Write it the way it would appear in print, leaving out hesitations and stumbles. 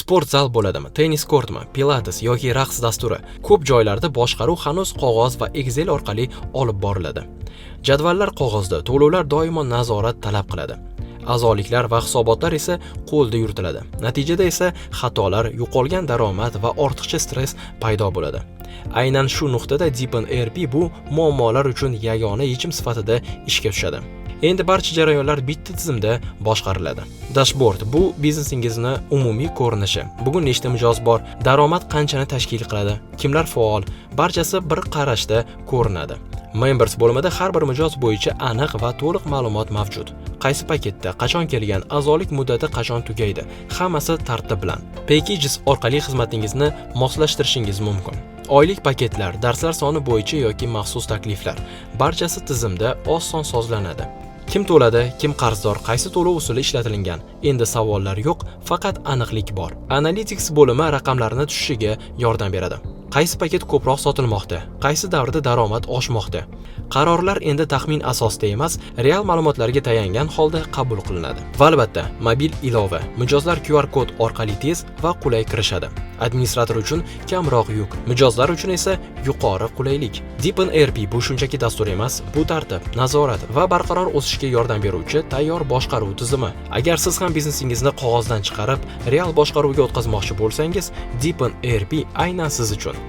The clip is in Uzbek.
Sport zal bo'ladimi, tennis kortmi, pilates yoki raqs dasturi, ko'p joylarda boshqaruv hanuz qog'oz va Excel orqali olib boriladi. Jadvallar qog'ozda, to'lovlar doimo nazorat talab qiladi. A'zoliklar va hisobotlar esa qo'lda yuritiladi. Natijada esa xatolar, yo'qolgan daromad va ortiqcha stress paydo bo'ladi. Aynan shu nuqtada Deepen ERP bu muammolar uchun yagona yechim sifatida ishga tushadi. Endi barcha jarayonlar bitta tizimda boshqariladi. Dashboard bu biznesingizni umumiy ko'rinishi. Bugun nechta mijoz bor, daromad qanchani tashkil qiladi, kimlar faol, barchasi bir qarashda ko'rinadi. Members bo'limida har bir mijoz bo'yicha aniq va to'liq ma'lumot mavjud. Qaysi paketda, qachon kelgan, a'zolik muddati qachon tugaydi, hammasi tartib bilan. Packages orqali xizmatingizni moslashtirishingiz mumkin. Oylik paketlar, darslar soni bo'yicha yoki maxsus takliflar, barchasi tizimda oson sozlanadi. Kim to'ladi, kim qarzdor, qaysi to'lov usuli ishlatilgan? Endi savollar yo'q, faqat aniqlik bor. Analytics bo'limi raqamlarni tushishiga yordam beradi. Qaysi paket ko'proq sotilmoqda? Qaysi davrda daromad oshmoqda? Qarorlar endi taxmin asosida emas, real ma'lumotlarga tayangan holda qabul qilinadi. Va albatta, mobil ilova. Mijozlar QR kod orqali tez va qulay kirishadi. Administrator uchun kamroq yuk, mijozlar uchun esa yuqori qulaylik. Deepen ERP bu shunchaki dastur emas, bu tartib, nazorat va barqaror o'sishga yordam beruvchi tayyor boshqaruv tizimi. Agar siz ham biznesingizni qog'ozdan chiqarib, real boshqaruvga o'tkazmoqchi bo'lsangiz, Deepen ERP aynan siz uchun.